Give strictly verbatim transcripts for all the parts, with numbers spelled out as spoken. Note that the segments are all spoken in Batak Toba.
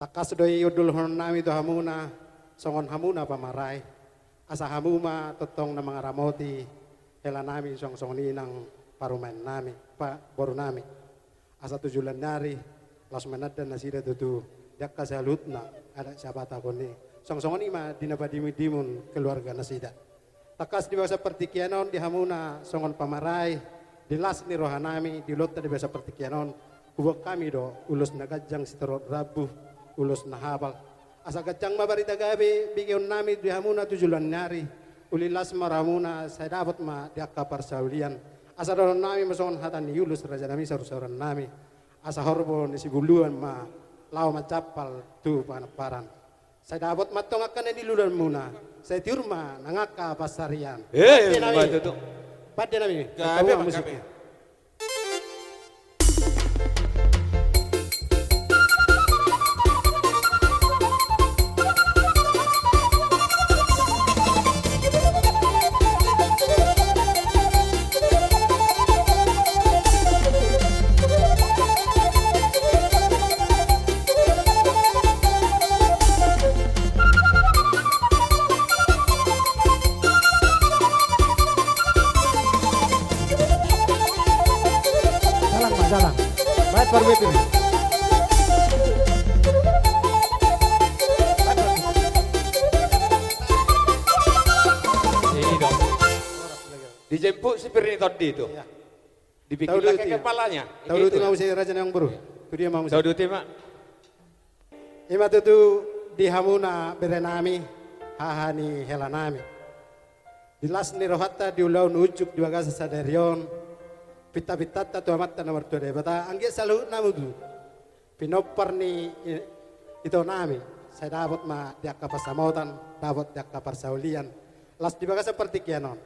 Tangkas do i undulhonon nami tu hamuna, songon hamuna pamarai. Asa hamu ma tongtong na mangaramoti hela nami, songon i nang parumaen nami, pa, boru nami. Asa tu joloan ni ari, laos mananda nasida tutu, di angka saluhutna adat Siabatahon i. Songon i ma di na padimundimun keluarga nasida. Tangkas di bagasan partingkian on di hamuna songon pamarai, di las ni roha nami, di ulaonta di bagasan partingkian on, huboan hami do ulos na ganjang sitorop rambu, ulos na hapal. Asa ganjang ma barita gabe begeon nami di hamuna tu joloan ni ari, uli las ma rohamuna, sai dapot ma di angka parsaulian. Asa dohonon nami ma songon hata ni ulos raja nami, saursaur nami. Asa horbo ni sibuluan ma laho manjampal tu panamparan. Sai dapot ma antong angka na niluluanmuna, sai tiur ma nang angka pansarian. Eh, pande nami. Pande nami. Gabe ma, musikna. Dalan ma, dalan. Baen parumaen i. Ini dong. Dijemput sipir ni tondi itu. Iya. Dibikin lagi kepalanya. Tauduti ma muse raja nami, boru. Tu dia ma muse. Tauduti ma. Ima tutu di hamuna bere nami, haha ni hela nami. Di las ni rohanta di ulaon unjuk di bagasan sadari on, pintapintanta tu Amanta na martua Debata, anggiat saluhutna ma tutu pinompar ni i-, ito nami, sai dapot ma di angka pansamotan, dapot di angka parsaulian. Las di bagasan partingkian on,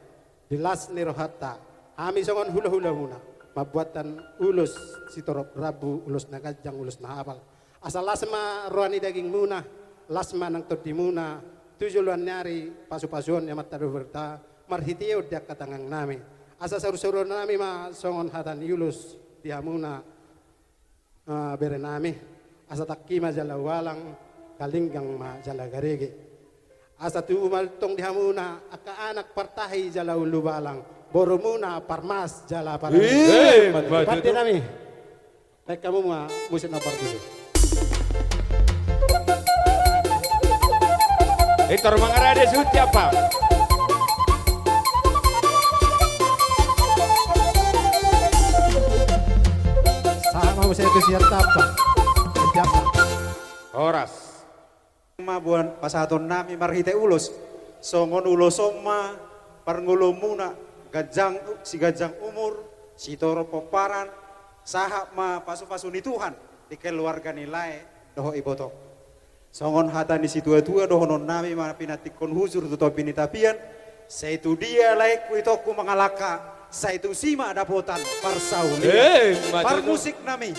di las ni rohanta, hami songon hulahulamuna, mambuatan ulos sitorop rambu, ulos na ganjang, ulos na hapal. Asa las ma roha ni dagingmuna, las ma nang tondimuna, tu joloan ni ari pasupasuon ni Amanta Debata, marhitehon di angka tangan nami. Asa saursaur nami ma songon hata ni ulos di hamuna, ah, bere nami, asa tangki ma jala ualang, galinggang ma jala garege. Asa tubu ma antong di hamuna angka anak partahi jala ulubalang, borumuna parmas jala parani. Eh, pande nami. Baen hamu ma musik na parjolo. Pintor mangarade suhut siapa? Sama musik itu siap apa? Siap apa? Horas. Ma boan pasahaton nami marhite ulos. Songon ulos on ma parngoluonmuna, ganjang, siganjang umur, sitorop pomparan, sahat ma pasupasu ni Tuhan di keluarga ni lae dohot iboto. Songon hata ni situatua dohonon nami ma pinantikhon hujur tu topi ni tapian, sai tu dia laengku itongku mangalangka, sai tusi ma dapotan parsaulian. Eh, ma tutu. Parmusik nami.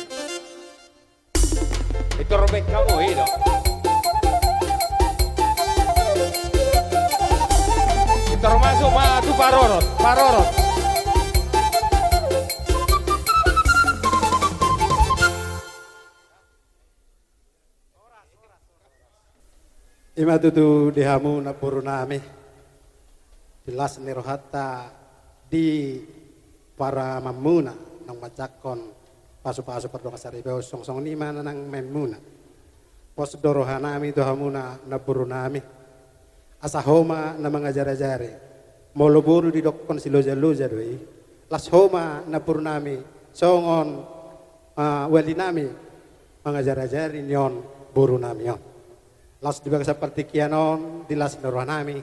Pintor baen hamu i do. Pintor masuk ma tu parorot, parorot. Ima tutu di hamu namboru nami, di las ni rohanta di parumaenmuna naung manjangkon pasupasu pardongansaripeon, songon i ma nang maenmuna. Pos do roha nami tu hamuna namboru nami, asa ho ma na mangajarajari. Molo boru didokkon silojaloja do i, las ho ma namboru nami songon, ah, wali nami mangajarajari nion boru nami on. Las di bagasan partingkian on, di las ni roha nami,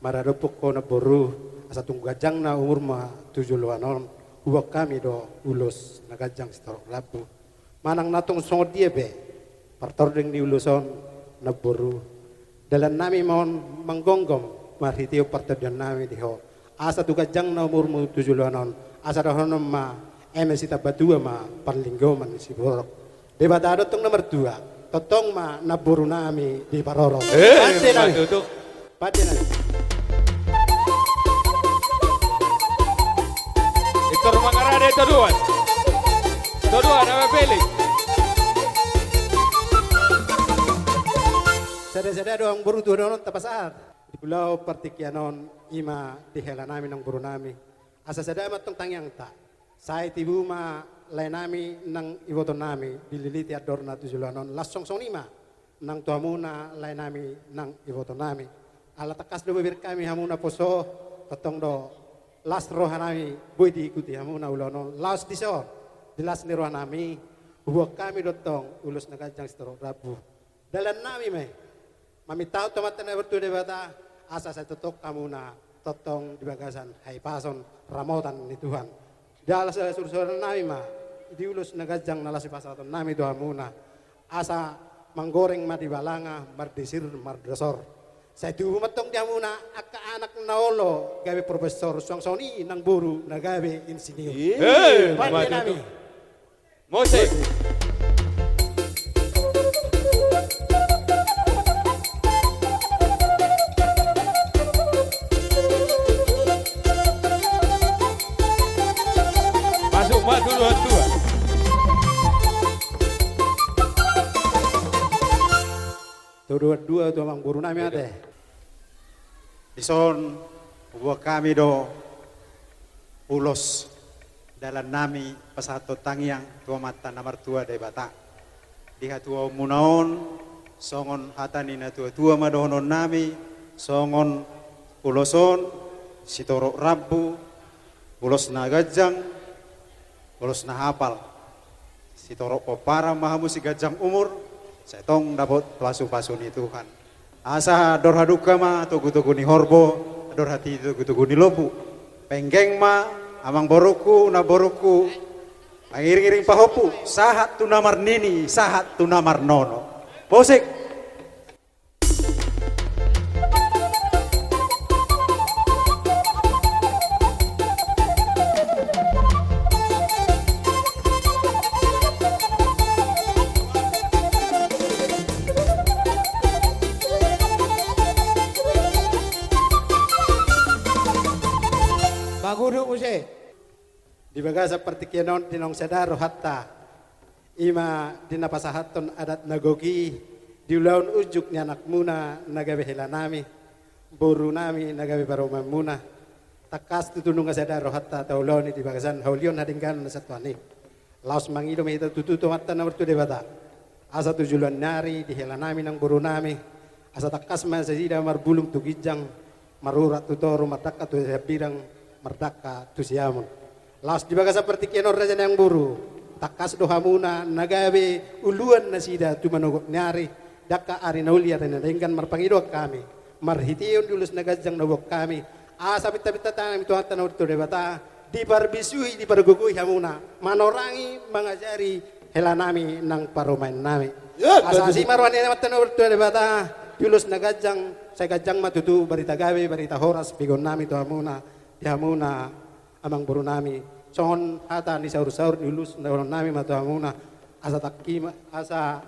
maradophon ho namboru, asa tung ganjang na umurmu tu joloan on, huboan hami do ulos na ganjang sitorop rambu. Manang na tung songon dia pe partording ni ulos on, namboru, dalan nami ma on manggomgom marhitehon partondion nami di ho. Asa tung ganjang na umurmu tu joloan on, asa dohonon ma, eme sitambatua ma parlinggoman ni siborok. Debata do tong na martua, tongtong ma namboru nami diparorot. Eh, pande nami. Pande nami. Pintor mangarade todoan. Todoan, apa pilih? Sada-sada do amang boru tu ulaon on tapasahat. Di ulaon partingkian on i ma di hela nami nang boru nami. Asa sada ma tong tangiangta. Sai tibu ma lae nami nang iboto nami dililiti andorna tu joloan on, laos songon i ma nang tu hamuna lae nami nang iboto nami. Ala tangkas do bibir hami hamuna poso, tongtong do las roha nami boi diikuti hamuna ulaon on, laos dison di las ni roha nami huboan hami do tong ulos na ganjang sitorop rambu. Dalan nami ma i mamintahon tu Amanta na martua Debata asa sai tongtong hamuna tongtong di bagasan hahipason ramotan ni Tuhan. Jala sai sursur nami ma di ulos na ganjang na laos dipasahaton nami tu hamuna, asa manggoreng ma di balanga, mardisir mardosor. Sai tubu ma tong di hamuna angka anak na olo gabe profesor, suang songon i nang boru na gabe insinyur. Iya. Pande nami. Musik. Masuk ma tuduhan dua. Tuduhan dua tu amang boru nami ate. Dison huboan hami do ulos dalan nami pasahathon tangiang tu Amanta na martua Debata. Di hatuaonmuna on, songon hata ni na tua-tua ma dohonon nami, songon ulos on sitorop rambu, ulos na ganjang, ulos na hapal, sitorop pomparan ma hamu, siganjang umur, sai tong dapot pasu-pasu ni Tuhan. Asa andor hadungka ma togu-togu ni horbo, andor hatiti togu-togu ni lombu. Penggeng ma amang borungku, namborungku, mangiring-iring pahompu, sahat tu na marnini, sahat tu na marnono. Musik. Mangudut muse. Di bagasan partingkian on di naung sada rohanta, i ma di na pasahathon adat na gok i di ulaon unjuk ni anakmuna na gabe hela nami, boru nami na gabe parumaenmuna. Tangkas tutu nunga sada rohanta taulahon i di bagasan haulion hadengganon na santolan i. Laos mangido ma hita tutu tu Amanta na martua Debata, asa tu joloan ni ari di hela nami nang boru nami, asa tangkas ma nasida marbulung tu ginjang, marurat tu toru, mardangka tu hambirang, mardangka tu siamun. Laos di bagasan partingkian on raja nang boru, tangkas do hamuna na gabe uluan nasida tu manogot ni ari, dangka ari na uli, ari na denggan, marpangidoan hami marhitehon di ulos na ganjang na huboan hami, asa pinta-pinta tangan ni Tuhanta na martua Debata diparbisui, dipargogoi hamuna manorangi, mangajari hela nami nang parumaen nami. Ya, asa betul. Asi ma roha ni Amanta na martua Debata di ulos na ganjang, sai ganjang ma tutu barita gabe, barita horas begeon nami tu hamuna, di hamuna amang boru nami. Songon hata ni saur-saur ni ulos na dohonon nami ma tu hamuna, asa tangki ma, asa,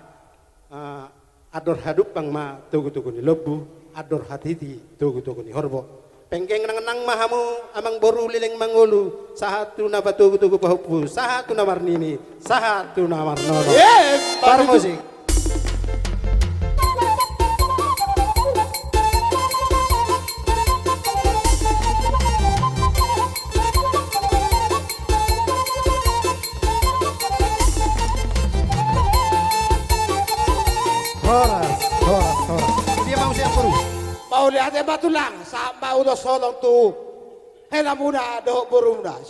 ah, andor hadumpang ma togu-togu ni lombu, andor hatiti togu-togu ni horbo. Penggeng nang-nang ma hamu amang boru leleng mangolu, sahat tu na patogu-togu pahompu, sahat tu na marnini, sahat tu na marnono. Ye, parmusik. Horas, horas, horas. Dia mau siap boru. Mauliate ma tulang, sahat ma ulos holong tu helamuna dohot borumuna.